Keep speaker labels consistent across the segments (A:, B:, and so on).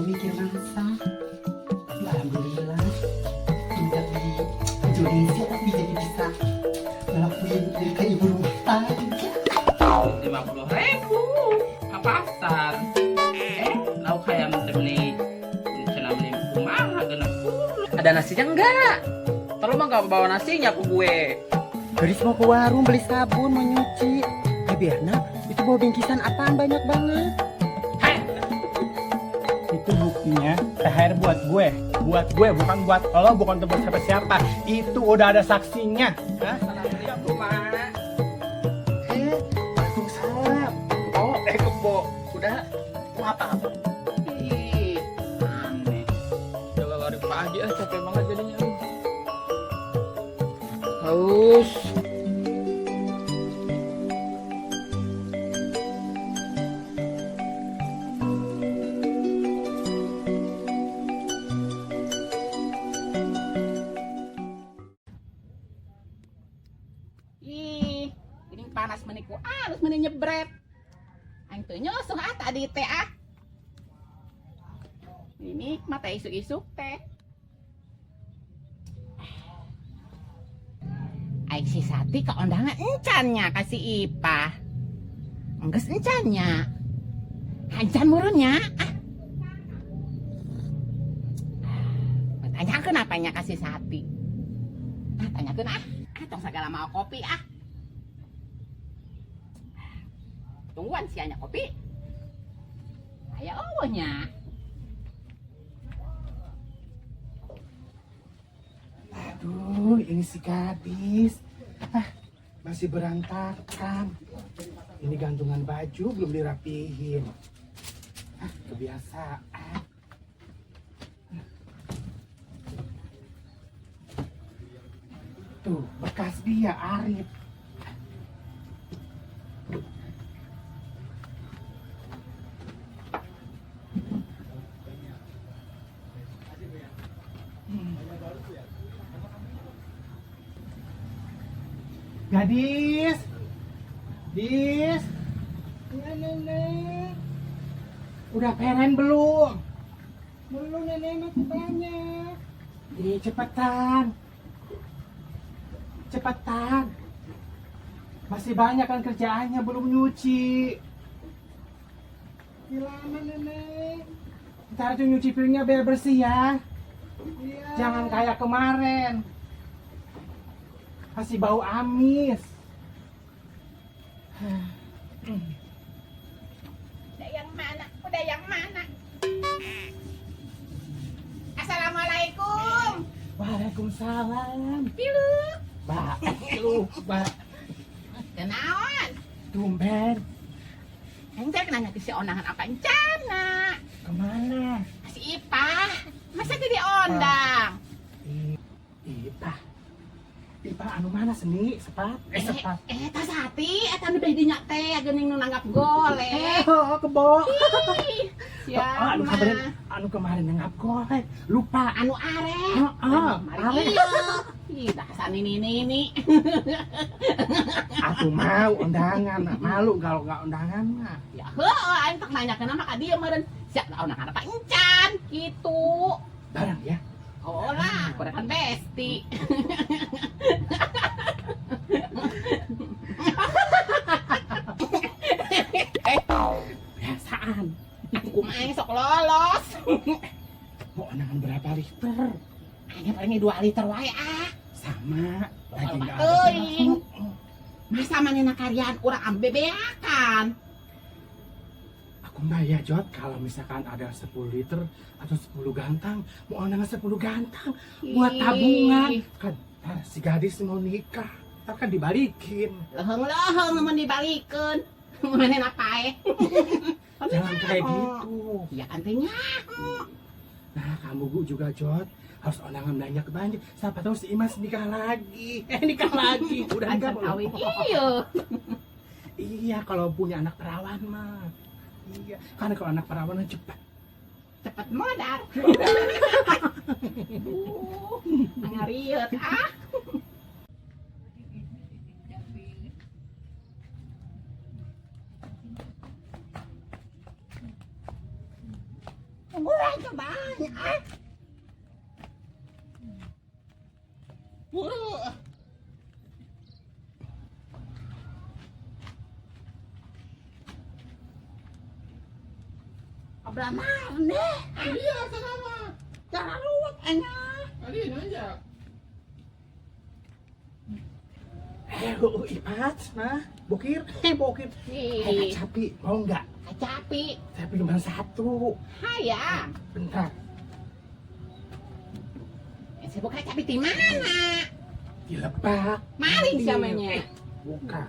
A: Mikir masak. Tapi alhamdulillah tinggal di Indonesia tapi jadi bisa ngelakuin jadi kayak ibu rumah tangga.
B: 50.000 ke pasar. Lauk hayam teh beli cenah beli kumaha 60.
C: Ada nasinya enggak? Terus mah gak bawa nasinya ke gue.
A: Gadis mau ke warung beli sabun, mau nyuci. Eh Berna, itu bawa bingkisan apaan banyak banget?
C: Hei,
D: Itu buktinya THR buat gue. Buat gue, bukan buat lo, bukan untuk siapa-siapa. Itu udah ada saksinya. Hah?
C: Assalamualaikum, Mak.
D: Eh, waalaikumsalam. Oh, kebo. Udah, mau apa?
C: Ih, aneh. Udah lari pagi ah, capek banget jadinya. Aduh. Haus.
B: Ih, ini panas meniku alus meni nyebret. Aing teu nyusuh ah tadi teh ah. Ini mata isuk-isuk teh. Aing si Sati ke undangan encannya kasih Ipah. Enggeus encannya. Encan murunnya. Ah. Tanyakeun apanya kasih Sati. Ah, tanyakeun ah. Ah, tong segala mau kopi ah. Tungguan sianya kopi. Aya eueuhnya.
D: Aduh, ini si gadis. Ah, masih berantakan. Ini gantungan baju belum dirapihin. Ah, kebiasaan. Tuh, bekas dia, Arif. Gadis. Dis. Ya, nenek. Udah peren belum? Belum, nenek masih banyak. Ih, cepetan. Cepetan. Masih banyak kan kerjaannya belum nyuci. Ih, lama nenek. Ntar tuh nyuci piringnya biar bersih ya. Iya. Jangan kayak kemarin. Masih bau amis.
B: Udah yang mana? Udah yang mana? Assalamualaikum.
D: Waalaikumsalam.
B: Pilu.
D: Mbak, lupa.
B: Kenaon?
D: Tumben.
B: Aing teh nanya ke si ondangan apa encana?
D: Kemana?
B: Si Ipah. Masa jadi ondang?
D: Ipah. Ipah anu mana seni? Sepat? Sepat.
B: Tas hati, eta nu dinya teh geuning nu nanggap golek.
D: Oh, kebo.
B: Ih,
D: Oh, anu kemarin,
B: siapa?
D: anu kemarin nanggap golek. Lupa.
B: Anu arek.
D: Heeh,
B: Mari
D: arek.
B: ieu. Ih, dasar nini nini.
D: Aku mau undangan, nah, malu kalau nggak undangan mah.
B: Ya heueuh, aing tak nanya kenapa ka dieu meureun. Siap undangan apa encan gitu.
D: Barang ya.
B: Oh lah, aku kan besti.
D: Biasaan.
B: Aku mah aing sok lolos.
D: Mau undangan berapa liter?
B: Aing paling 2 liter wae ah.
D: Sama. Lagi nggak ada.
B: Teuing. Masa manehna karyaan urang ambe beakan.
D: Aku mah ya Jod, kalau misalkan ada 10 liter atau 10 gantang, mau undangan 10 gantang buat tabungan. Kan ntar si gadis mau nikah, ntar kan dibalikin.
B: Leheng-leheng mun dibalikeun. Manehna paeh.
D: Jangan kayak gitu.
B: Ya kan teh nyaho.
D: Nah, kamu Bu juga Jod, harus undangan banyak banyak. Siapa tahu si Imas nikah lagi. Nikah lagi. Udah nikah
B: Ancan
D: belum?
B: kawin ieu.
D: Iya, kalau punya anak perawan mah. Iya, karena kalau anak perawan mah cepat.
B: Cepet modal. Ngariut ah.
A: Tungguan cobaan ah.
C: Buru.
A: Kabelah mana?
C: Iya, sana mah.
A: Cara ruwet enak.
C: Kali ini aja.
D: Ipat, nah, bokir, bokir.
B: Ih,
D: Kacapi, mau nggak?
B: kacapi.
D: Saya cuma satu.
B: Hayang.
D: Bentar,
B: Eh, saya buka kacapi di mana?
D: di lebak.
B: Maling siamanya.
D: Buka.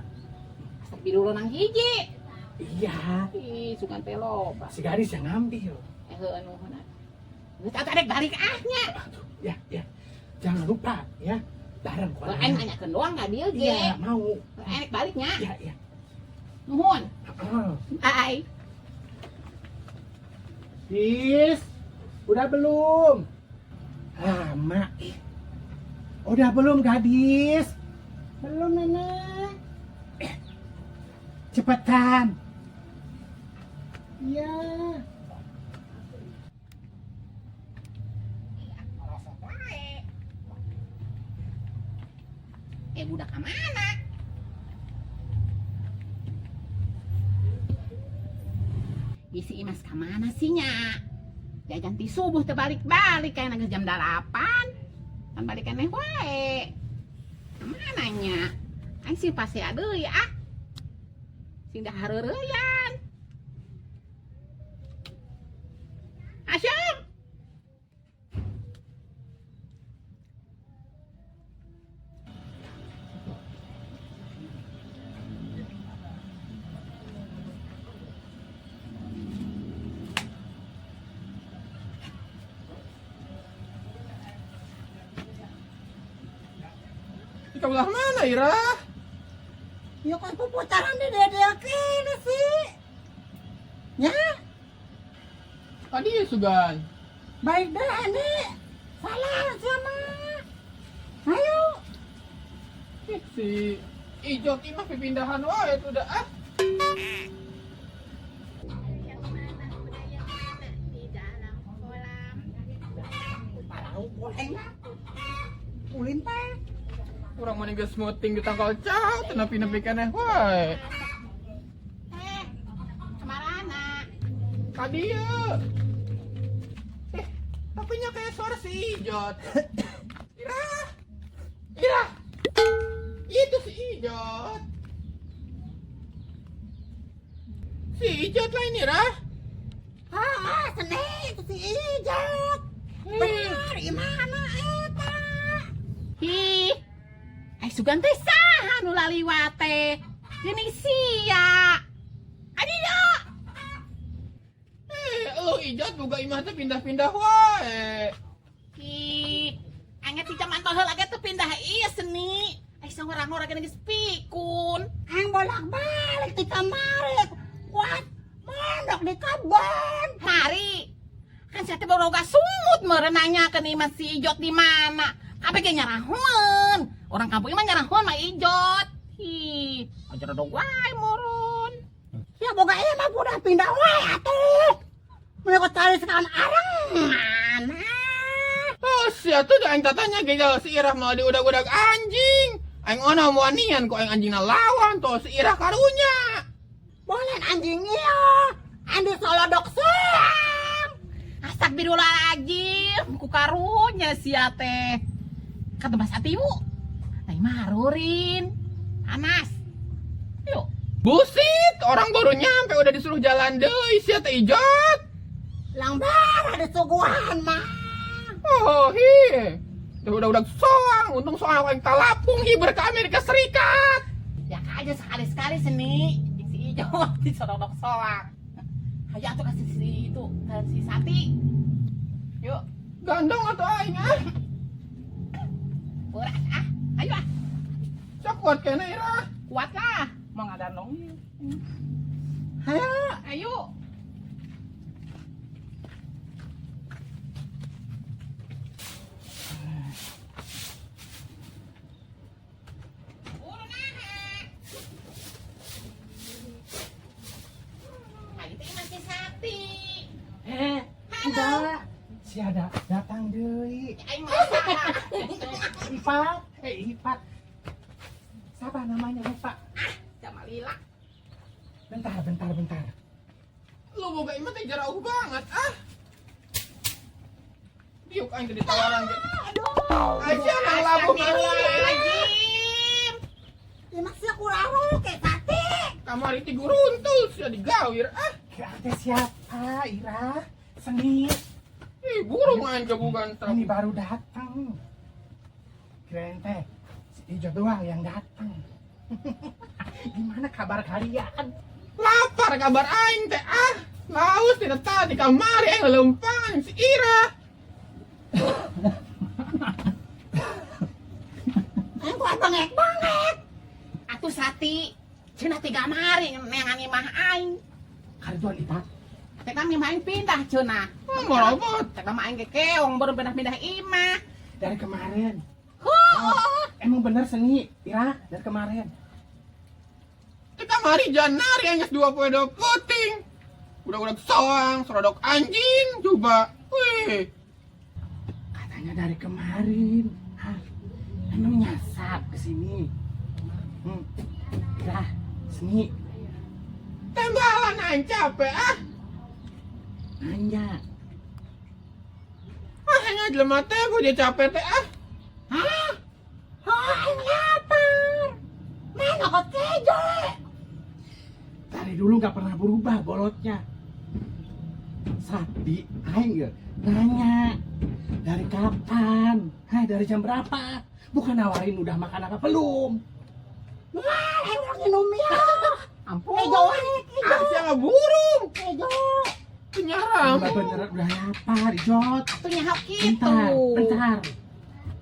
B: Astagfirullah nang hiji.
D: Iya,
B: Ih, sugan teh loba.
D: si gadis yang ngambil.
B: Eh, heueuh nuhun atuh. Geus atuh arek balik ah nya.
D: Aduh, ya, ya. Jangan lupa ya, bareng
B: Heuh, aing nanyakeun doang ka dieu ge.
D: Iya, mau.
B: Aing rek balik nya.
D: Iya, iya.
B: Nuhun.
D: Heeh.
B: Bye.
D: Dis, udah belum? Lama. Ih. Udah belum gadis?
A: Belum nenek.
D: Cepetan.
A: Iya.
B: Merosot wae. Eh, budak ka mana? Isi Imas ka mana sih nya? Jajan ti subuh teu balik-balik kayak geus jam 8. Kan balik keneh wae. Ka mana nya? Aing sih pasti deui ah. Sing dah hareureuyan. Asyam.
C: Di kabelah mana, Ira?
A: Ya kan puputaran di dede kene sih. Ya,
C: Tadi ya, Sugan.
A: baik deh ini. Salah sama. Ayo.
C: Ih, si Ijot imah pipindahan wae tuh dah ah.
B: Yang mana kuda yang mana di dalam kolam.
A: Parau goreng lah. Ulin teh.
C: Kurang mana geus smoothing di tangkal cau, teu nepi-nepi keneh wae.
B: Eh, kemarana?
C: Ka dieu. Eh, tapi nya kayak suara si Ijot. Ira. Ira. Itu si Ijot. Si Ijot lah ini, Ra.
A: Ah, seni itu si Ijot. Bener, imana eta?
B: Hi. Ai sugan teh saha nu laliwat teh? Geuning sia. Adieu.
C: Eh, lu Ijot boga imah teh pindah-pindah wae.
B: Hi. Anget ti jaman baheula ge teu pindah ieu seni. Ai sangorang-ngora ge geus pikun.
A: Ang bolak-balik di kamari. Kuat mondok di kebon.
B: Mari. Kan saya teh baru sumut meureun nanyakeun imah si Ijot di mana. Kabeh ge nyarahoeun. Orang kampung mah nyarahoeun mah Ijot. Hi, aja rada wae murun.
A: Ya boga imah udah pindah wae atuh. Mereka cari sekarang arang mana?
C: Oh, sia tuh aing tatanya ge si Irah mau diudag-udag anjing. Aing ona wanian ku aing anjingna lawan tuh si Irah karunya.
A: Boleh anjing iya. Andi solodok soang.
B: Astagfirullahaladzim, ku karunya sia teh. Kata Mas Atiu. Nah, mah harurin. Panas. Yuk.
C: Busit, orang baru nyampe udah disuruh jalan deui sia teh Ijot.
A: Langbar ada suguhan mah.
C: Oh, hi. Udah udah soang, untung soang aku yang talapung hiber ke Amerika Serikat.
B: Ya aja sekali-sekali seni si Ijot disorodok soang. Hayu atuh kasih si itu ke si Sati. Yuk,
C: Gandong atau aing ah.
B: berat ah. Ayo ah,
C: Sok kuat kene Ira.
B: kuat lah. Mau ngadandong.
A: Ayo.
B: Ayo. Buru naha. Ayo teh masih Sati.
D: Eh,
B: Halo.
D: Masih ada datang deui.
B: Aing mah saha?
D: Ipat, Ipat. Siapa namanya lupa.
B: Sama lila.
D: Bentar, bentar, bentar.
C: Lu boga imah teh jauh banget ah. Diuk aing teh ditawaran ge.
B: Aduh.
C: Aja nang labuh
B: Astagfirullahaladzim.
A: Imas sia kurang ke sate.
C: Kamari ti guruntul sia digawir ah.
D: Kira teh siapa, Ira? Seni.
C: Ih, burung aing gebugan
D: Ini baru datang. Kirain teh si Ijo doang yang datang. Gimana kabar kalian?
C: Lapar kabar aing teh ah. Laus tidak tadi kamari aing lelempangan si Ira.
A: Aing kuat bangek banget.
B: Atuh Sati, cenah tiga mari neangan imah aing.
D: Karituan Ipat.
B: Teh kan imah aing pindah cenah.
C: Oh, morobot.
B: Teh mah aing ge keong baru pindah-pindah imah.
D: Dari kemarin.
B: Huh.
D: Emang bener Seni, Ira, dari kemarin.
C: Teh kamari janari aing geus 2 poe dua puting. Udah-udah soang, serodok anjing coba. Wih,
D: Katanya dari kemarin. Hah? Emang nyasar ke sini. Hmm. Ira, Seni,
C: tembalan aing capek ah.
D: nanya.
C: Ah, aing jelema teh gua dia capek teh ah.
A: Hah? Oh, aing lapar. Mana kok kejo?
D: Dari dulu nggak pernah berubah bolotnya. Sati, aing ge nanya. Dari kapan? Hah, dari jam berapa? Bukan nawarin udah makan apa belum.
A: Wah, aing urang minum ya.
B: Ampun.
A: Kejo wae, kejo.
C: Ah, sia mah burung.
A: Kejo.
C: Penyaram.
D: Mbak beneran udah lapar, Ijot.
B: Atuh nyaho kitu.
D: Bentar, bentar.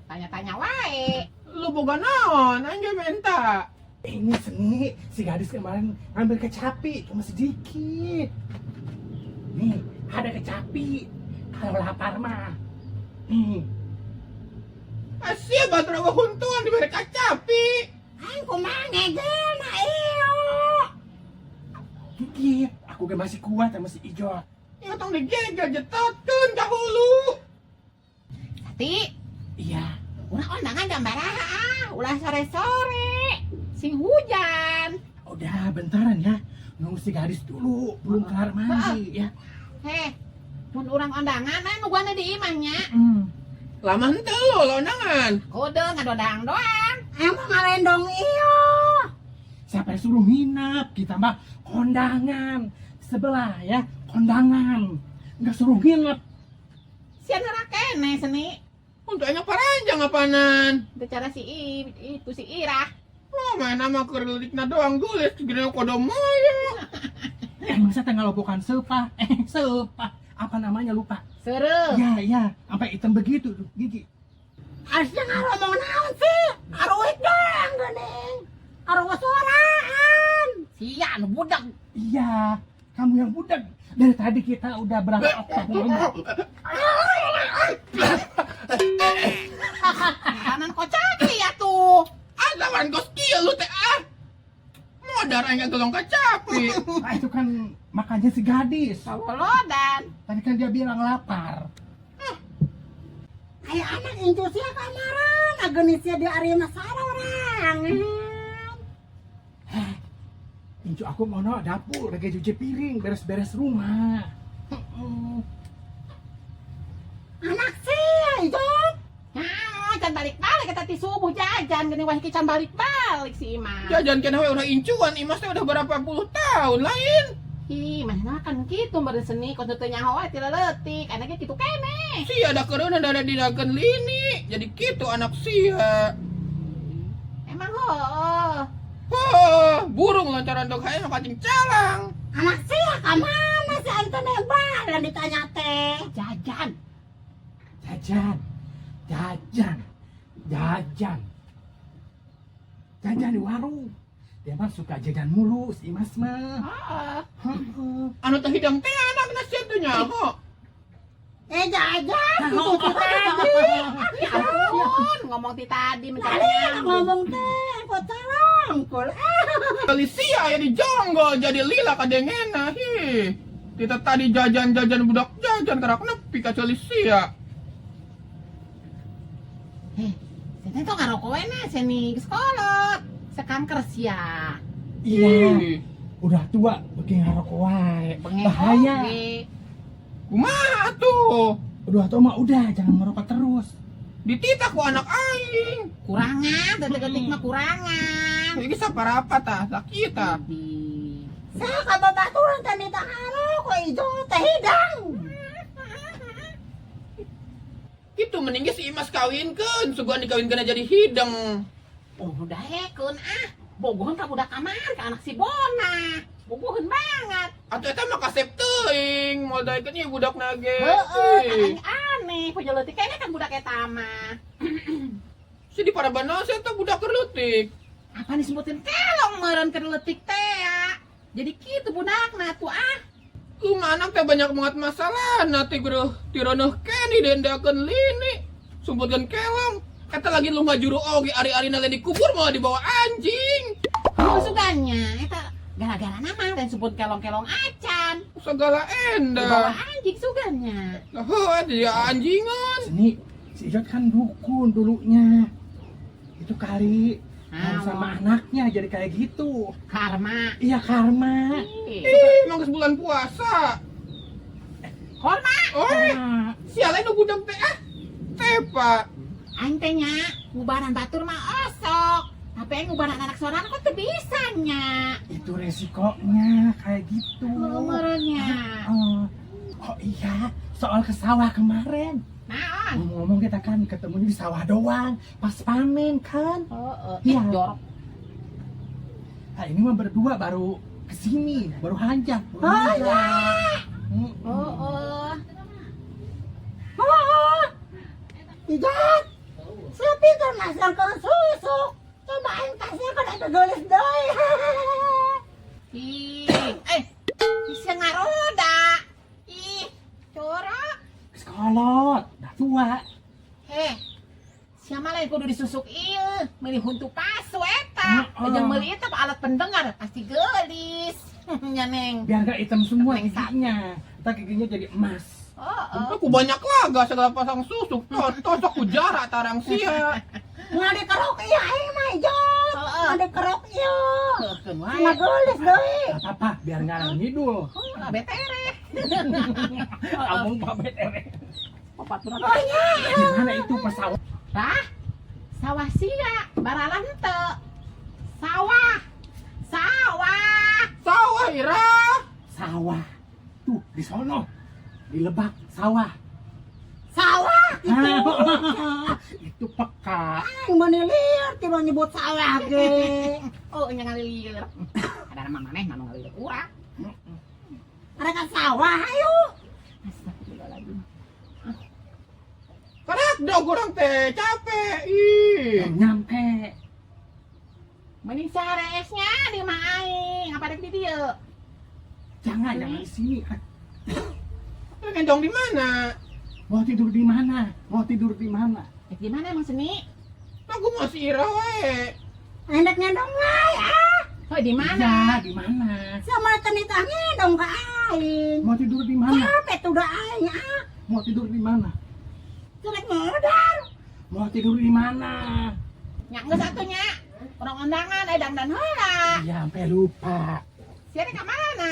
B: Tanya-tanya wae.
C: Lu boga naon? Aing ge minta.
D: Ini Seni, si gadis kemarin ngambil kecapi cuma sedikit. Nih, ada kecapi. Kalau lapar mah. Nih,
C: Asia batur apa huntuan diberi kacapi.
A: Aing kumaha ngegel na iyo.
D: gigit. Aku ge masih kuat sama si Ijot.
C: Ya tong digegel jetotkeun ka hulu.
B: Sati,
D: Iya,
B: urang ondangan jam baraha ah, ulah sore-sore. Sing hujan.
D: udah bentaran ya. Nunggu si gadis dulu, belum kelar mandi ya.
B: Heh, mun urang ondangan aya nungguan di imahnya.
D: Hmm.
C: Lama henteu lo londangan.
B: Kode ngadodang doang.
A: Aing mah ngalendong iyo.
D: Siapa yang suruh nginep? Kita mah kondangan. Sebelah ya, kondangan. Nggak suruh nginep.
B: Sian heura kene Seni.
C: Untuk aing paranjang apanan.
B: Itu cara si I, itu si Irah.
C: Oh, main nama kerlikna doang gulis gede kodo moyo.
D: Emang saya tengah lobokan sepah. Sepah. Apa namanya lupa.
B: Seureuh.
D: Ya, ya, sampai hitam begitu tuh gigi.
A: Asya ngaromong naon sih? Aruit doang geuning. Aruh sorangan.
B: Sia nu budak.
D: Iya, kamu yang budak. Dari tadi kita udah berapa oktav ngomong.
B: Kanan kocak ya tuh.
C: Ada wan kos kieu lu teh ah. Modar aing golong kacapi.
D: Nah, itu kan makannya si gadis.
B: Lolodan.
D: Tadi kan dia bilang lapar.
A: Aya anak incu sia kamaran, ageuni sia di area masalah orangan.
D: Incu aku mau no dapur, lagi cuci piring, beres-beres rumah. Heeh.
A: Anak sia, Ijot.
B: Nah, can balik-balik kata ti subuh jajan gini wah can balik-balik si Imas.
C: Jajan keneh we udah incuan Imas teh udah berapa puluh tahun lain.
B: Ih, mana kan gitu meureun Seni kon teu nyaho wae ti leutik, anaknya kitu kene.
C: Sia ada kereuna dada didakeun lini. Jadi kitu anak sia.
B: Emang heuh.
C: Oh, burung lancaran dog hayang kacing calang.
A: Anak sia kamana si aing teh nembalan ditanya teh.
B: Jajan.
D: Jajan, jajan, jajan. Jajan di warung. Dia mah suka jajan mulu si Imas mah.
B: Heeh.
D: Heeh.
C: Anu teh hidang teh anakna sia teh nyaho.
A: Eh jajan itu ti tadi.
B: Ya ampun, ngomong ti tadi mencari
A: Tadi
B: nyambung.
A: ngomong teh kok carangkul.
C: Kali sia aya di jonggol jadi lila kadengena hi. Kita tadi jajan-jajan budak jajan kerak nepi. Pikaceli sia.
B: Eh, saya tuh ngarokok we na, seni geus kolot. Sekanker sia.
D: Iya,
C: Ih,
D: udah tua beuki ngarokok wae.
B: Bengek
D: Bahaya.
B: oge.
C: kumaha tuh?
D: Udah tua mah udah jangan ngerokok terus.
C: Dititah ku anak aing.
B: Kurangan, detik-detik mah kurangan.
C: Iki saparapat tah, sakit tah.
B: Di.
A: Sa kababaturan teh minta ngarokok ijo teh hidang.
C: Itu mending ge si Imas kawinkeun, suguhan dikawinkeun jadi hideng.
B: Oh, udah hekeun ah. Bogohan ka budak kamar ka anak si Bona. Bogohan banget.
C: Atuh eta mah kasep teuing, moal daekeun ieu budak nage.
B: Heeh, kan aing aneh, punya leutik kayaknya kan budak eta mah.
C: Si di parabana saya teh budak keur leutik.
B: Apa disebutin kelong meureun keur leutik teh ya. Jadi kitu budakna tuh ah.
C: Lu mah anak teh banyak banget masalah nanti bro tironeuh keni dendakeun lini. Sumputkeun kelong. Eta lagi lu ngajuru oge ari-arina lain dikubur malah dibawa anjing.
B: Oh, sugannya eta gara-gara nama dan sebut kelong-kelong acan.
C: Segala
B: Dibawa
C: endah.
B: anjing sugannya.
C: Lah heuh dia anjingan.
D: Seni, si Ijot kan dukun dulunya. Itu kali
B: Ah,
D: sama anaknya jadi kayak gitu.
B: Karma.
D: Iya karma.
B: Ih,
C: Ih, emang geus bulan puasa.
B: Korma.
C: Oh,
D: Karma.
C: siapa nu budak teh ah? Tepa.
B: Aing teh nya ngubaran batur mah osok. Tapi aing ngubaran anak sorangan kok teu bisa nya.
D: Itu resikonya kayak gitu.
B: Umurnya.
D: Oh, oh iya, soal ke sawah kemarin.
B: Naon?
D: Ngomong-ngomong kita kan ketemunya di sawah doang, pas panen kan.
B: Heeh.
D: Iya.
B: Jorok.
D: Nah, ini mah berdua baru kesini, baru hanjak. Baru
A: Oh,
D: hanjak. Mm-mm.
B: Heeh.
A: Oh, Ijot. Sepi tuh masangkeun susuk. Coba aing tasnya kan ada gelis deui.
B: Ih, eh, bisa ngaroda. Ih, jorok.
D: Sekolot, udah tua.
B: Heh, siapa lain kudu disusuk ieu, meuli huntu pasu eta.
D: Heeh.
B: Jeung meuli eta alat pendengar pasti gelis. Nya neng.
D: Biar gak hitam semua
B: Neng,
D: giginya. Ntar giginya jadi emas.
B: Heeh.
C: Aku banyak laga segala pasang susuk, tosok ku jarak tarang sia.
A: Ngadikerok ieu aing mah Ijot.
B: Heeh.
A: Ngadikerok ieu.
B: Keun wae.
A: Cuma gelis deui.
D: Gak apa-apa, biar nggak ngidul.
B: Oh, betere.
D: Kamu Pak BTW.
B: Papaturan.
A: Oh nya.
D: Gimana itu pesawat?
B: Tah, sawah sia, baralah henteu. Sawah. Sawah.
C: Sawah Ira.
D: Sawah. Tuh, di sono. Di lebak sawah.
A: Sawah gitu.
D: Itu peka.
A: Aing meuni lieur tiba nyebut sawah ge.
B: Oh, nya ngalilir. Ada nama maneh nu ngalilir urang.
A: Mereka sawah ayo.
B: Astagfirullahaladzim.
C: Karek dong kurang teh capek. Ih.
D: Belum nyampe.
B: Mending sahareesnya di imah aing, apa rek di dieu?
D: Jangan, jangan di sini. Ah,
C: Lu ngendong di mana?
D: Mau tidur di mana? Mau tidur di mana?
B: Rek di mana emang seni?
C: Aku masih Ira we.
A: Enak ngendong wae ah.
B: Oh, di mana?
D: Ya, di mana?
A: Sama tenita ngendong ka aing.
D: Mau tidur di mana?
A: Capek tuh dah aing ah.
D: Mau tidur di mana?
A: Jelek modal.
D: Mau tidur di mana?
B: Nya geus atuh nya. Urang undangan eh dangdan heula.
D: Iya, sampai lupa.
B: Sia rek ka mana?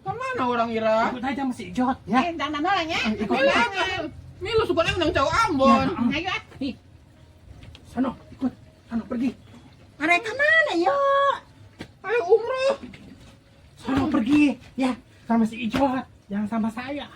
C: Kemana orang Ira?
D: Ikut aja sama si Ijot ya.
B: Eh dangdan heula nya.
D: Eh, ikut.
B: Undangan.
C: Nih lu suka undang cowok Ambon.
D: Ya.
B: Ayo ah. Ih,
D: Sono, ikut. Sono pergi.
A: Mereka mana yo?
C: Ayo umroh.
D: Sono pergi. Ya, sama si Ijot. Jangan sama saya.